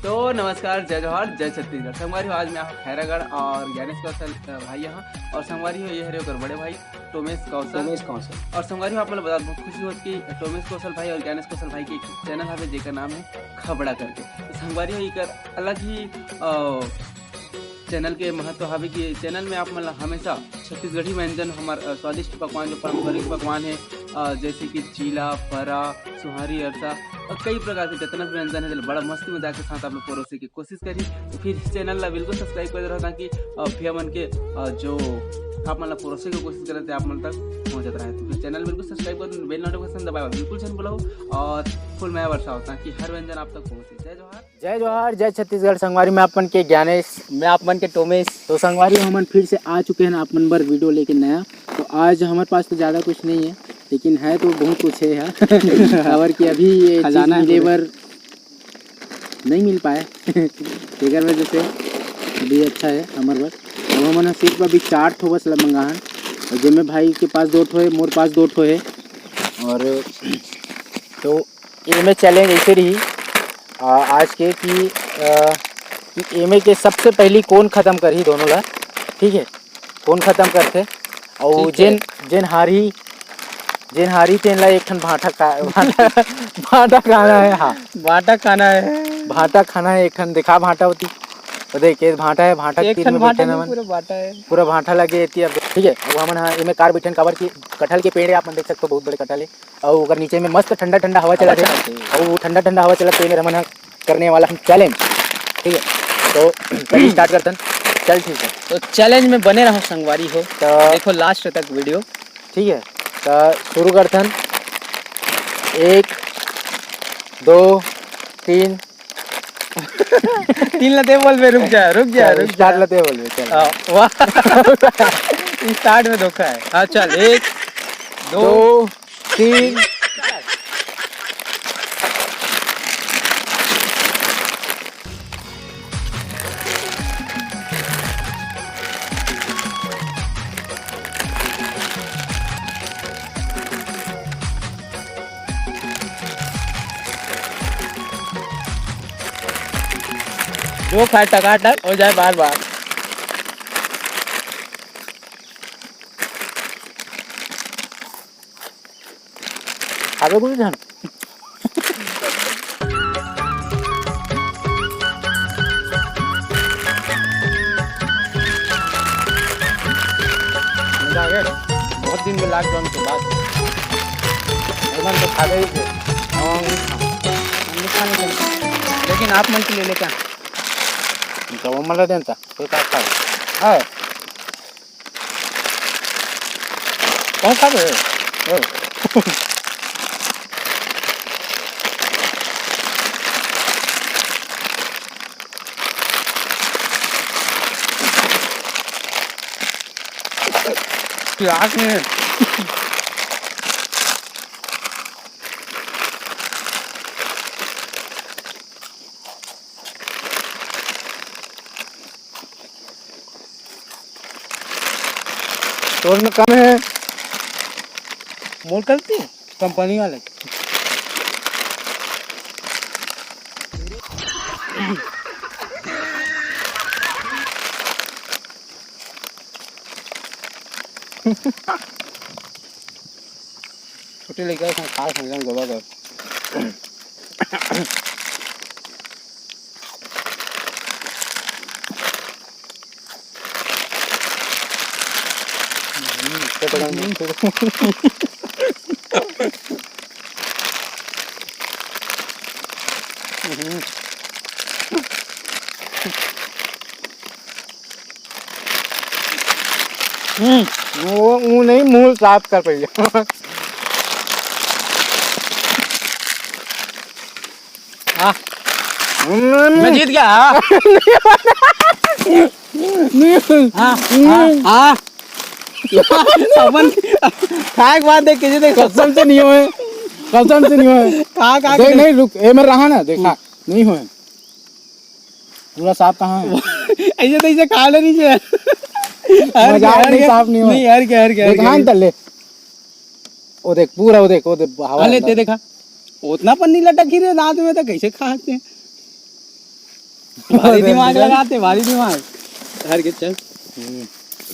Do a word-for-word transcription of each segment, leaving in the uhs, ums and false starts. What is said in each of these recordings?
तो नमस्कार, जय जोहार, जय छत्तीसगढ़। संगवारी हो, आज मैं आहा खैरागढ़ और ज्ञानेश कौशल, अ, भाई यहाँ, और संगवारी हो, ये हरे ओकर बड़े भाई टोमेश कौशल। टोमेश कौशल। और संगवारी हो, आप मन ल बता बहुत खुशी होत कि टोमेश कौशल भाई और ज्ञानेश कौशल भाई के एक channel हवे, जेकर नाम है खबड़ा करके। तो संगवारी हो, एकर अलग ही, अ, channel के महत्व हवे कि channel में आप मन ल हमेशा छत्तीसगढ़ी व्यंजन, हमर, अ, स्वादिष्ट पकवान, जो पारंपरिक पकवान है, अ, जैसे कि चीला, फरा, सुहारी, अरसा और कई प्रकार के जितना भी व्यंजन है, बड़ा मस्ती मजाक के साथ आप लोग परोसे के कोशिश करी। तो फिर channel ला बिल्कुल subscribe कर दे रहा, ताकि, अ, भैया मन के, अ, जो आप मन ला परोसे के कोशिश करत है, आप मन तक पहुंचत रहे। तो फिर channel बिल्कुल subscribe कर, bell notification दबाए बिल्कुल झन भुलाओ और फूल माया बरसाओ, ताकि हर व्यंजन आप तक पहुंचे। जय जोहार। जय जोहार, जय छत्तीसगढ़। संगवारी, मैं आप मन के ज्ञानेश। मैं आप मन के टोमेश। तो संगवारी, हमन फिर से आ चुके हैं आप मन बर video लेके नया। तो आज हमारे पास तो ज़्यादा कुछ नहीं है, लेकिन है तो बहुत कुछ है यार। काबर कि अभी ये चीज़ खजाना है मिले पूरा। बर नहीं मिल पाए, तेकर वजह से अभी अच्छा है हमर बर। तो हमन ह सिर्फ अभी चार ठो बस ल मंगा हन, और जेमे भाई के पास दो ठो है, मोर पास दो ठो है। और तो एमे challenge ऐसे रही, आ, आज के कि, आ, कि एमे के सबसे पहली कौन खत्म करही दोनों ला, ठीक है, कौन खत्म करथे, और ठीक है। जेन, जेन हारही, जेन हारही तेन ला एक ठन भांटा खा-, भांटा, भांटा खाना है, हाँ। भांटा खाना है। भांटा खाना है, एक ठन दिखा भांटा होती। तो देख, ये भांटा है, भांटा एक तीर ठन में भांटा बैठे नहीं, हमन। पूरा भांटा है। पूरा भांटा लगे एती अब, ठीक है। अब हमन, हाँ, एमे कार बैठन, काबर कि कटहल के पेड़ है, आप मन देख सकते हो, बहुत बड़े कटहल है। अउ ओकर नीचे में मस्त ठंडा ठंडा हवा चलत हे। हवा चलत हे। अउ ठंडा ठंडा हवा चलत हे, एमेर हमन ह करने वाला हम challenge, ठीक है। तो चलिए start करथन। चल ठीक है। तो challenge में बने रहो संगवारी हो। तो देखो last तक video। ठीक है, तो शुरू करथन। एक, दो, तीन। तीन ला ते बोलबे, रुक जा, रुक जा, चल, रुक जा। Start ला ते बोलबे, चल। हाँ, वाह। Start में धोखा है। हाँ, चल, एक, दो, दो, तीन। जो खाए टकाटक हो जाए बार बार। खाबे कुछ झन। मजा आ गया। बहुत दिन में lockdown के बाद। एकदम तो खाबे ही थे। हाँ, हम नहीं खाए। हम नहीं खाने थे। लेकिन आप मन के लिए लेके आए। तो वो मला देता। कोई का खा। हाँ। कौन खा रहे हो? ओ। प्याज में। तोर में कम है। मोर गलती? कंपनी वाले। छोटे लइका असन खा संग गोबर कर। हम्म, वो, वो नहीं, मुंह साफ कर पहले। हाँ। हम्म। मैं जीत गया, हाँ। हाँ, हाँ, हाँ। अपन खाए के बाद देख, कैसे देख, कसम से नहीं होए, कसम से नहीं होए। कहाँ, कहाँ देख, के नहीं, रुक, ए, मेरे रहा ना, देखा, हम्म। नहीं होए। पूरा सांप कहाँ है? ऐसे तो ऐसे खा ले नीचे। हर मजाक गया, हर नहीं, गया। सांप नहीं हो। नहीं, हर गया, हर गया, हर देख, गया। हाथ तले। वो देख, पूरा वो देख, वो देख, हवा अरे, अंदर। ते देखा, उतना पन्नी लटक ही रे दांत में, तो कैसे खाते हैं? भारी दिमाग लगाते, भारी दिमाग। हर के चल।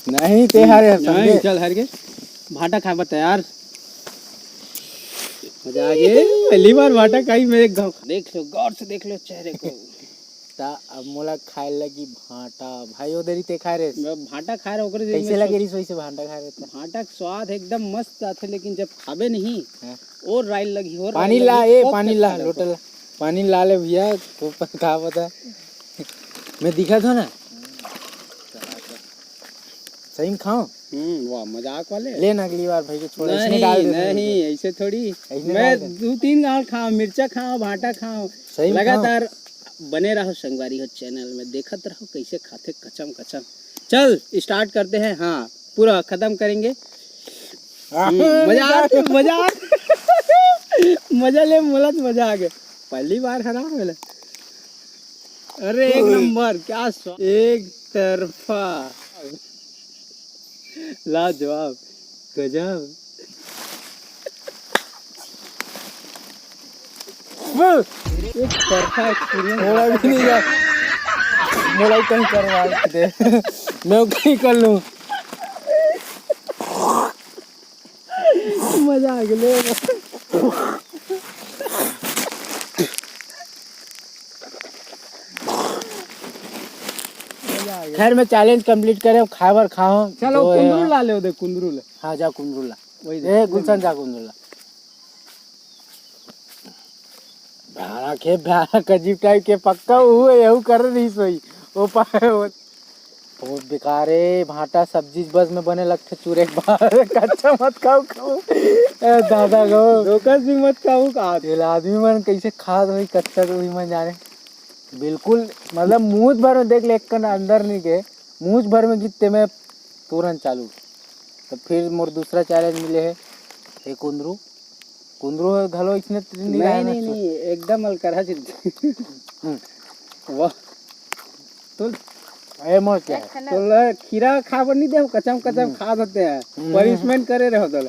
नहीं, ते हारे, समझे? चल हर के। भाटा खाए बर तैयार। मजा आ गया। पहली बार भाटा खाई मैं एक गाँव। देख लो, गौर से देख लो चेहरे को। ता अब मोला खाए लगी भाटा। भाई, उधर ही ते खाए रे। मैं भाटा खा रहा हूँ, ओकरे कैसे लगे रिस वैसे भाटा खा रहे थे? भाटा के स्वाद एकदम मस्त आथे, लेकिन जब खाबे नहीं, हाँ। और राइल लगी, और पानी राइल ला, लगी, ए, और पानी तब ला, खाबे। लोटा ला। पानी ला ले भैया, को प-, का पता। मैं दिखा था ना। सही में खाओ। हम्म, वाह, मजाक वाले। ले ना, अगली बार भाई के छोड़, इसमें नहीं, डाल दे। नहीं, ऐसे थोड़ी। ऐसे मैं डाल दे। दो तीन गाल खाओ, मिर्चा खाओ, भाटा खाओ, सही में खाओ। लगातार बने रहो संगवारी हो चैनल में, देखत रहो कैसे खाथे कचम कचम। चल, स्टार्ट करते हैं। हाँ, पूरा खत्म करेंगे। हम्म, मजा आ गया, मजा आ गया। मजा ले, मोला तो मजा आ गया। पहली बार हरा मिला। अरे, एक नंबर, क्या स्वाद, एक तरफा, लाजवाब, गजब। एक तरफा एक्सपीरियंस। मोला भी नहीं जा। मोला ही कहीं करवा दे। मैं कहीं कर लूँ। मजा आ गया, ले। खैर, मैं चैलेंज कंप्लीट करे, खाए बर खाओ। चलो, दो है। कुंदरू ला ले, दे कुंदरू ले। हाँ, जा कुंदरू ला। वही दे। ए, गुलशन, जा कुंदरू ला। भ्यारा के, भ्यारा अजीब टाइप के पक्का हुए, यहू कर रही सोई। वो पा-, वो, बहुत बेकार है भाटा सब्जी, बस में बने लगथे चूरे के बाद। कच्चा मत खाओ, खाओ। ए, दादा गो। धोखा से मत खाओ का। तेल आदमी मन कैसे खात होई कच्चा, तो वही मन जाने। बिल्कुल, मतलब, मुंह भर में देख ले, एक कन अंदर नहीं गए, मुंह भर में गिरते में तुरंत चालू। तो फिर मोर दूसरा चैलेंज मिले है, एक कुंदरू। कुंदरू है घलो इसने नहीं रहा नहीं, ना नहीं, इसमें। नहीं, एकदम अलकरहा चीज। हम्म। वाह। तो ए मोर क्या है? तो ल-, खीरा खाबर नहीं दे, कचम कचम खा सकते हैं। हम्म। पनिशमेंट करे रहो तो।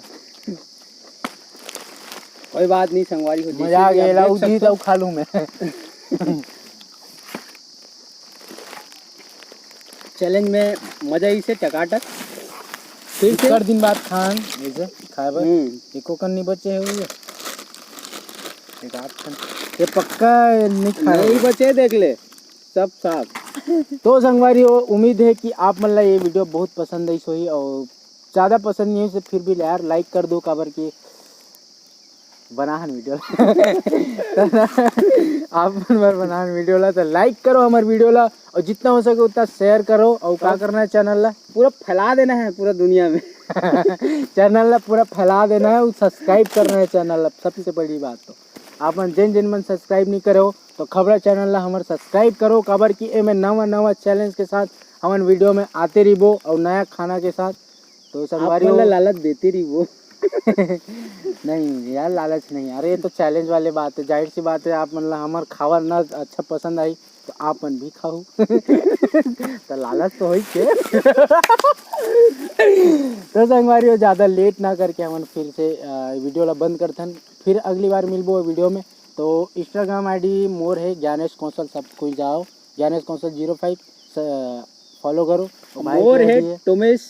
कोई बात नहीं, संगवारी हो, जैसे मजा आ भी आप गया, देख उधी सकते हो। तो खा लूँ मैं। चैलेंज में मजा इसे टकाटक। फिर से कर दिन बाद खान, ऐसे खाए बर। हम्म। एको कन नहीं बचे है वो। एक आध कन। ये पक्का नहीं खा नहीं बचे, देख ले, सब साफ। तो संगवारी हो, उम्मीद है कि आप मन ला ये वीडियो बहुत पसंद आई होही, और ज़्यादा पसंद नहीं होही से फिर भी यार लाइक कर दो, काबर कि बनाहन वीडियो। आप मन बर बनाहन वीडियो ला, तो लाइक करो हमर वीडियो ला, और जितना हो सके उतना शेयर करो, और का करना है चैनल ला? पूरा फैला देना है पूरा दुनिया में। चैनल ला पूरा फैला देना है, और सब्सक्राइब करना है चैनल ला, सबसे बड़ी बात। तो आप मन जिन जिन मन सब्सक्राइब नहीं करे हो, तो खबरा चैनल ला हमर सब्सक्राइब करो, काबर कि एमे नवा नवा चैलेंज के साथ हमन वीडियो में आते रहिबो, और नया खाना के साथ। तो आप संगवारी मन ला हो, लालच देते रहिबो। नहीं यार, लालच नहीं यार, ये तो चैलेंज वाले बात है। जाहिर सी बात है, आप मन ला हमर खावर ना अच्छा पसंद आई, तो आप मन भी खाओ। तो लालच तो होई के। तो संगवारी हो, ज़्यादा लेट ना करके हमन फिर से, अ, वीडियो ला बंद करथन। फिर अगली बार मिलबो वीडियो में। तो Instagram ID मोर है ज्ञानेश कौशल, सब कोई जाओ, ज्ञानेश कौशल ज़ीरो फ़ाइव, फॉलो करो। और भाई मोर के है ID है। टोमेश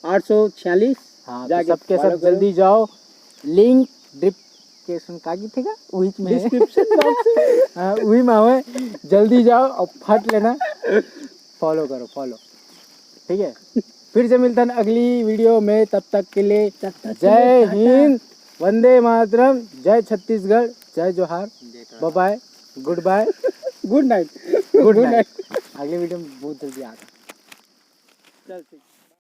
आठ सौ छियालीस। हाँ, तो जाके सबके follow सब करो। जल्दी जाओ, लिंक डिस्क्रिप्शन का की थे का, वही में है। डिस्क्रिप्शन बॉक्स में। हाँ, वही में है, जल्दी जाओ और फट लेना, फॉलो करो, फॉलो, ठीक है। फिर से मिलते हैं अगली वीडियो में, तब तक के लिए तब तक के जय लिए टाटा। हिंद, वंदे मातरम, जय छत्तीसगढ़, जय जोहार, बाय बाय, गुड बाय, गुड नाइट। गुड गुड नाइट। अगली वीडियो में बहुत जल्दी आ रहा। चल ठीक।